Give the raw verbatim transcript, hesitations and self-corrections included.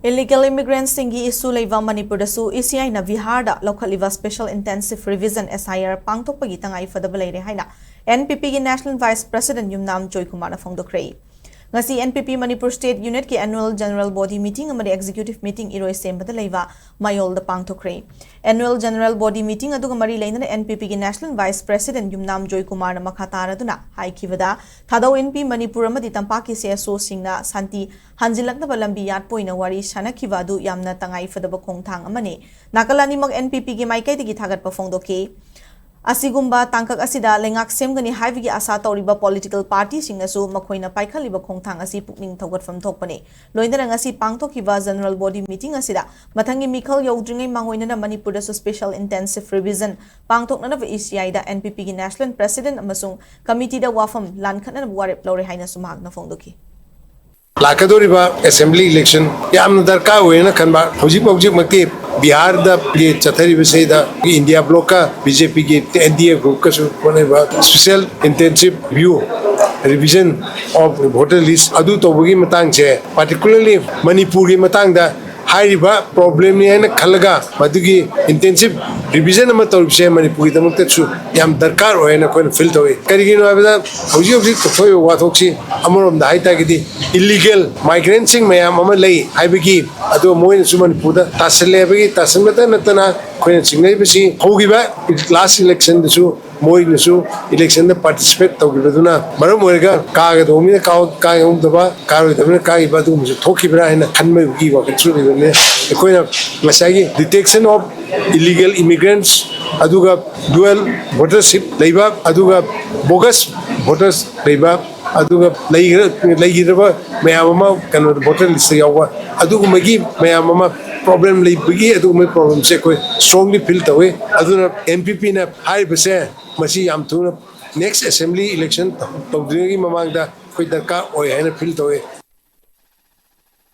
Illegal immigrantꯁꯤꯡꯒꯤ issue ꯂꯩꯕ ꯃꯅꯤꯄꯨꯔꯗꯁꯨ E ꯁꯤ ꯑꯥꯏꯅ ꯕꯤꯍꯥꯔꯗ ꯂꯧꯈꯠꯂꯤꯕ Special Intensive Revision, S I R, ꯄꯥꯡꯊꯣꯛꯄꯒꯤ ꯇꯉꯥꯏ ꯐꯗꯕ ꯂꯩꯔꯦ ꯍꯥꯏꯅ N P Pꯒꯤ National Vice President ꯌꯨꯝꯅꯥꯝ ꯖꯣꯏꯀꯨꯃꯥꯔꯅ ꯐꯣꯡꯗꯣꯛꯈ꯭ꯔꯦ꯫ ꯉꯁꯤ N P P Manipur State Unitꯀꯤ Annual General Body Meeting ꯑꯃꯗꯤ Executive Meeting ꯏꯔꯣꯏꯁꯦꯝꯕꯗ ꯂꯩꯕ ꯃꯌꯣꯜꯗ ꯄꯥꯡꯊꯣꯛꯈ꯭ꯔꯦ꯫ Annual General Body Meeting ꯑꯗꯨꯒ ꯃꯔꯤ ꯂꯩꯅꯅ N P Pꯒꯤ National Vice President ꯌꯨꯝꯅꯥꯝ ꯖꯣꯏꯀꯨꯃꯥꯔꯅ ꯃꯈꯥ ꯇꯥꯔꯗꯨꯅ ꯍꯥꯏꯈꯤꯕꯗ, ꯊꯥꯗꯧ ꯏꯟꯄꯤ ꯃꯅꯤꯄꯨꯔ ꯑꯃꯗꯤ ꯇꯝꯄꯥꯛꯀꯤ C S Oꯁꯤꯡꯅ ꯁꯥꯟꯇꯤ ꯍꯟꯖꯤꯜꯂꯛꯅꯕ ꯂꯝꯕꯤ ꯌꯥꯠꯄ ꯑꯣꯏꯅ ꯋꯥꯔꯤ ꯁꯥꯟꯅꯈꯤꯕ ꯑꯗꯨ ꯌꯥꯝꯅ ꯇꯉꯥꯏ ꯐꯗꯕ ꯈꯣꯡꯊꯥꯡ ꯑꯃꯅꯤ꯫ ꯅꯥꯀꯜ ꯑꯅꯤꯃꯛ N P Pꯒꯤ ꯃꯥꯏꯀꯩꯗꯒꯤ ꯊꯥꯒꯠꯄ ꯐꯣꯡꯗꯣꯛꯈꯤ꯫ ꯑꯁꯤꯒꯨꯝꯕ ꯇꯥꯡꯀꯛ ꯑꯁꯤꯗ ꯂꯩꯉꯥꯛ ꯁꯦꯝꯒꯅꯤ ꯍꯥꯏꯕꯒꯤ ꯑꯥꯁꯥ ꯇꯧꯔꯤꯕ political partyꯁꯤꯡꯅꯁꯨ ꯃꯈꯣꯏꯅ ꯄꯥꯏꯈꯠꯂꯤꯕ ꯈꯣꯡꯊꯥꯡ ꯑꯁꯤ ꯄꯨꯛꯅꯤꯡ ꯊꯧꯒꯠꯐꯝ ꯊꯣꯛꯄꯅꯤ꯫ ꯂꯣꯏꯅꯅ ꯉꯁꯤ ꯄꯥꯡꯊꯣꯛꯈꯤꯕ General Body Meeting ꯑꯁꯤꯗ ꯃꯊꯪꯒꯤ ꯃꯤꯈꯜ ꯌꯧꯗ꯭ꯔꯤꯉꯩ ꯃꯥꯡꯑꯣꯏꯅꯅ ꯃꯅꯤꯄꯨꯔꯗꯁꯨ Special Intensive Revision ꯄꯥꯡꯊꯣꯛꯅꯅꯕ E C Iꯗ N P Pꯒꯤ National President ꯑꯃꯁꯨꯡ committeeꯗ ꯋꯥꯐꯝ ꯂꯥꯟꯈꯠꯅꯅꯕ ꯋꯥꯔꯦꯞ ꯂꯧꯔꯦ ꯍꯥꯏꯅꯁꯨ ꯃꯍꯥꯛꯅ ꯐꯣꯡꯗꯣꯛꯈꯤ꯫ ꯂꯥꯛꯀꯗꯧꯔꯤꯕ assembly election ꯌꯥꯝꯅ ꯗꯔꯀꯥꯔ ꯑꯣꯏꯅ ꯈꯟꯕ꯫ ꯍꯧꯖꯤꯛ ꯍꯧꯖꯤꯛꯃꯛꯇꯤ ꯕꯤꯍꯥꯔꯗ ꯆꯠꯊꯔꯤꯕꯁꯤꯗ India Blocꯀ B J Pꯒꯤ N D A groupꯀꯁꯨ ꯍꯣꯠꯅꯔꯤꯕ Special Intensive Review, Revision of Voter List ꯑꯗꯨ ꯇꯧꯕꯒꯤ ꯃꯇꯥꯡꯁꯦ, particularly ꯃꯅꯤꯄꯨꯔꯒꯤ ꯃꯇꯥꯡꯗ ꯍꯥꯏꯔꯤꯕ problemꯅꯤ ꯍꯥꯏꯅ ꯈꯜꯂꯒ ꯃꯗꯨꯒꯤ intensive revision ꯑꯃ ꯇꯧꯔꯤꯕꯁꯦ ꯃꯅꯤꯄꯨꯔꯒꯤꯗꯃꯛꯇꯁꯨ ꯌꯥꯝ ꯗꯔꯀꯥꯔ ꯑꯣꯏ ꯍꯥꯏꯅ ꯑꯩꯈꯣꯏꯅ feel ꯇꯧꯏ꯫ ꯀꯔꯤꯒꯤꯅꯣ ꯍꯥꯏꯕꯗ ꯍꯧꯖꯤꯛ ꯍꯧꯖꯤꯛ ꯊꯣꯛꯏꯕ ꯋꯥꯊꯣꯛꯁꯤ ꯑꯃꯔꯣꯝꯗ ꯍꯥꯏ ꯇꯥꯔꯒꯗꯤ illegal migrantꯁꯤꯡ ꯃꯌꯥꯝ ꯑꯃ ꯂꯩ ꯍꯥꯏꯕꯒꯤ, ꯑꯗꯨꯒ ꯃꯣꯏꯅꯁꯨ ꯃꯅꯤꯄꯨꯔꯗ ꯇꯥꯁꯤꯜꯂꯦ ꯍꯥꯏꯕꯒꯤ ꯇꯥꯁꯤꯟꯕꯇ ꯅꯠꯇꯅ ꯑꯩꯈꯣꯏꯅ ꯆꯤꯡꯅꯔꯤꯕꯁꯤ ꯍꯧꯈꯤꯕ last electionꯗꯁꯨ ꯃꯣꯏꯅꯁꯨ electionꯗ participate ꯇꯧꯈꯤꯕꯗꯨꯅ ꯃꯔꯝ ꯑꯣꯏꯔꯒ ꯀꯥꯒꯗꯧꯕ ꯃꯤꯅ ꯀꯥ-, ꯀꯥꯍꯧꯗꯕ, ꯀꯥꯔꯣꯏꯗꯕꯅ ꯀꯥꯈꯤꯕ ꯑꯗꯨꯒꯨꯝꯕꯁꯨ ꯊꯣꯛꯈꯤꯕ꯭ꯔꯥ ꯍꯥꯏꯅ ꯈꯟꯕꯒꯤ ꯋꯥꯈꯜꯁꯨ ꯂꯩꯕꯅꯤ꯫ ꯑꯩꯈꯣꯏꯅ ꯉꯁꯥꯏꯒꯤ detection of illegal immigrants ꯑꯗꯨꯒ dual votership ꯂꯩꯕ ꯑꯗꯨꯒ bogus voters ꯂꯩꯕ ꯑꯗꯨꯒ ꯂꯩꯈ꯭ꯔ-, ꯂꯩꯈꯤꯗ꯭ꯔꯕ ꯃꯌꯥꯝ ꯑꯃ ꯀꯩꯅꯣ voter listꯇ ꯌꯥꯎꯕ ꯑꯗꯨꯒꯨꯝꯕꯒꯤ ꯃꯌꯥꯝ ꯑꯃ problem ꯂꯩꯕꯒꯤ ꯑꯗꯨꯒꯨꯝꯕꯒꯤ problemꯁꯦ ꯑꯩꯈꯣꯏ strongly feel ꯇꯧꯏ꯫ ꯑꯗꯨꯅ N P Pꯅ ꯍꯥꯏꯔꯤꯕꯁꯦ ꯃꯁꯤ ꯌꯥꯝ ꯊꯨꯅ next assembly election ꯇꯧꯗ꯭ꯔꯤꯉꯩꯒꯤ ꯃꯃꯥꯡꯗ ꯑꯩꯈꯣꯏ ꯗꯔꯀꯥꯔ ꯑꯣꯏ ꯍꯥꯏꯅ feel ꯇꯧꯏ꯫